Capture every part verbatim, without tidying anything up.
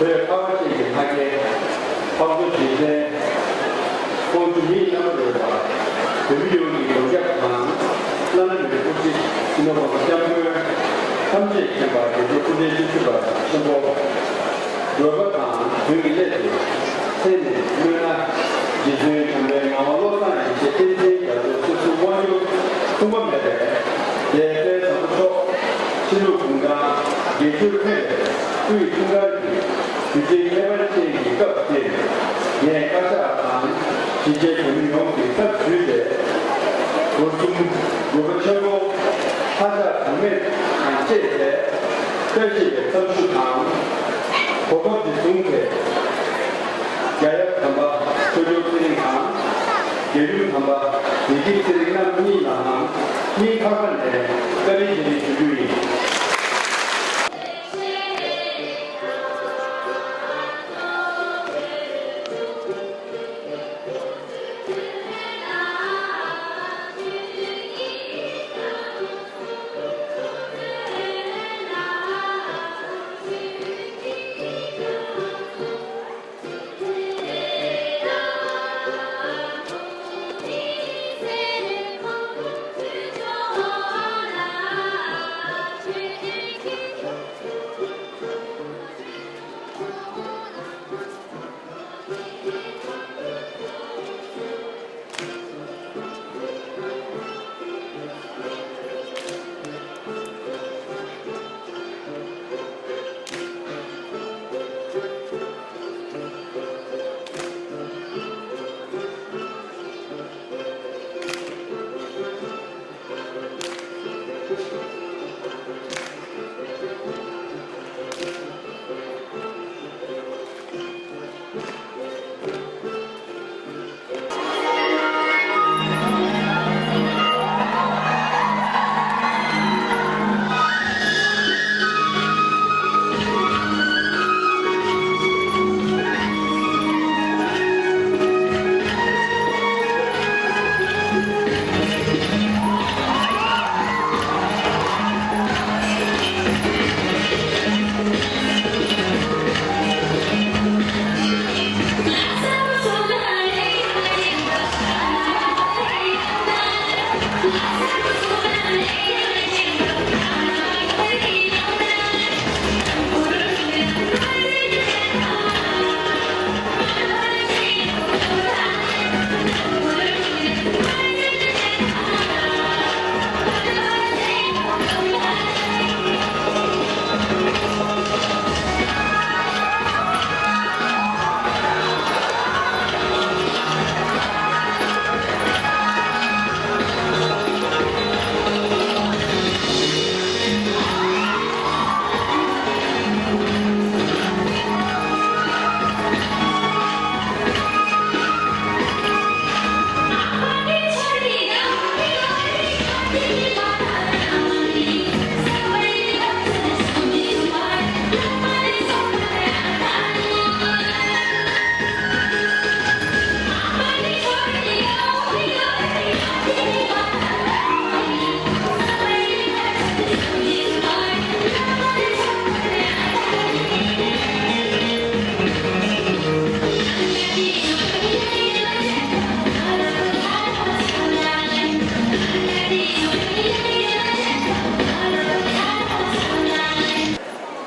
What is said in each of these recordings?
བོད་འཕགས་པ་ཅན་གྱི་ལྷ་སྐལ། འཕགས་མཆོག་རྗེ་བཙུན་དབང་ཕྱུག་མི་ཡི་རྣམ་པར་རོལ་པ། བོད་མི་ཡོངས་ཀྱི་མགོན་སྐྱབས་དང་། བླ་ན་མེད་པའི་སྐུ་ཚེ་སྲིད་མ་ཕུང་བའི་སྐྱབས་མགོན་ཐམས་ཅད་མཁྱེན་པ་རྒྱལ་སྲས་སྐུ་ཕྲེང་བཅུ་བཞི་པ་ཆེན་པོ། འགྲོ་བ་དང་དོན་གྱི་སླད་དུ། མཚན་ནས་སྨོས་ན། རྗེ་བཙུན་བྱམས་པའི་ངག་དབང་བློ་བཟང་ཡེ་ཤེས་བསྟན་འཛིན་རྒྱ་མཚོ་སྲིད་གསུམ་དབང་སྒྱུར་མཚུངས་པ་མེད་པའི་རྒྱལ་སྲས་བཟང་པོ་མཆོག་ཕྱི་ལུགས་གུང་ཐང་དགེ་བཅུར་ཕེབས་པའི་དབུས་འཁྲུངས་སྐར་གྱི་དུས་ཆེན་ཁྱད་པར་ཅན་གྱི་སྐབས་འདིར། ངས་བཀའ་ཤག་དང་གཞིས་བྱེས་བོད་མི་ཡོངས་ཀྱི་ཚབ་ཞུས་ཏེ། སྒོ་གསུམ་དགོན་པ་ཆེན་པོ་ལྷ་ལྕགས་གྲངས་མེད་དང་བཅས་ཏེ་བཀྲ་ཤིས་པའི་འཚམས་ཞུ་དང་། གོ་སྐབས་འདི་བཟུང་སྟེ། རྒྱ་ཡབ་དམ་པ་ཆོས་རྒྱལ་ཚེ་རིང་དང་། རྒྱལ་ཡུམ་དམ་པ་བདེ་སྐྱིད་ཚེ་རིང་རྣམ་གཉིས་ལའང་སྙིང་ཐག་པ་ནས་བཀའ་དྲིན་རྗེས་དྲན་ཞུ་རྒྱུ་ཡིན།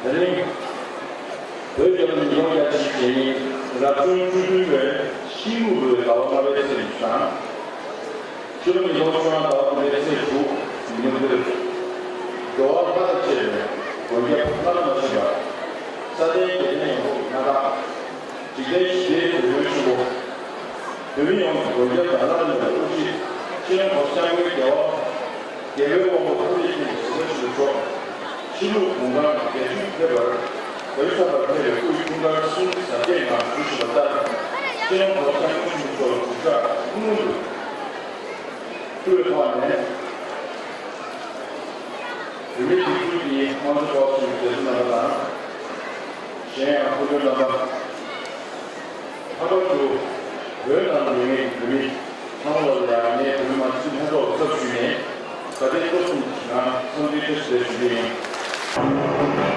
དེ་རིང་བོད་རྒྱལ་ཁབ་ཉིས་སྟོང་བརྒྱ་བྱིན་ཅན་རབ་བྱུང་བཅུ་བདུན་པའི་ཤིང་འབྲུག་ལོའི་ཟླ་བ་ལྔ་པའི་ཚེས་དྲུག་དང་། ཕྱི་ལོ་ཉིས་སྟོང་བཅོ་ལྔ་ཟླ་བ་དགུ་པའི་ཚེས་དྲུག་ཉིན་མོ་འདིར། འགྲོ་བ་ལྷ་དང་བཅས་པའི་མགོན་སྐྱབས་བླ་ན་མ་མཆིས་པ། ས་སྟེང་རྒྱལ་བསྟན་ཡོངས་རྫོགས་གྱི་མངའ་བདག་འཇིག་རྟེན་ཞི་བདེའི་དེད་དཔོན་ཆེན་པོ། བོད་མི་ཡོངས་ཀྱི་མགོན་སྐྱབས་དང་བླ་ན་མེད་པའི་དབུ་ཁྲིད། སྤྱི་ནོར་༸གོང་ས་༸སྐྱབས་མགོན་རྒྱལ་བ་རྒྱལ་བའི་དབང་པོ་ཐམས་ཅད་མཁྱེན་པའི་གཟིགས་པ་ཆེན་པོ་མཆོག་ཕྱི་ལུགས་གུང་ཐང་བརྒྱད་ཅུར་ཕེབས་པར་བོད་ས་ལ་ཕེབས་པའི་དབུས་འཁྲུངས་སྐར་གསུང་གཟབ་རྒྱས་ངང་གྲོལ་བཞིན་པ་ལྟར། སྤྱི་ནོར་༸གོང་ས་༸སྐྱབས་མགོན་ཆེན་པོ་མཆོག་ལ་གུས་ཕྱག་ཐུགས་སྨོན་དུ་ཕུལ་བའི་ཐོག་ནས། བོད་མིའི་སྒྲིག་འཛུགས་ཀྱི་དམངས་གཙོ་ཚོགས་ཆེན་གྱི་མཛད་གཙོ་རྣམ་པ་དང་། གཞན་ཡང་སྐུ་མགྲོན་རྣམ་པ། ལྷག་པར་དུ་བོད་ནང་ལ་ཡོད་མཁན་གྱི་བོད་མི་ཚང་མ་ལ་ཡང་ངས་བོད་མི་མང་སྤྱི་འཐུས་ལྷན་ཚོགས་ལ་ཚབ་ཞུས་ནས་དགའ་དད་སྤྲོ་གསུམ་གྱི་ངང་འཚམས་འདྲིའི་བཀྲ་ཤིས་བདེ་ལེགས་ཞུ་རྒྱུ་ཡིན།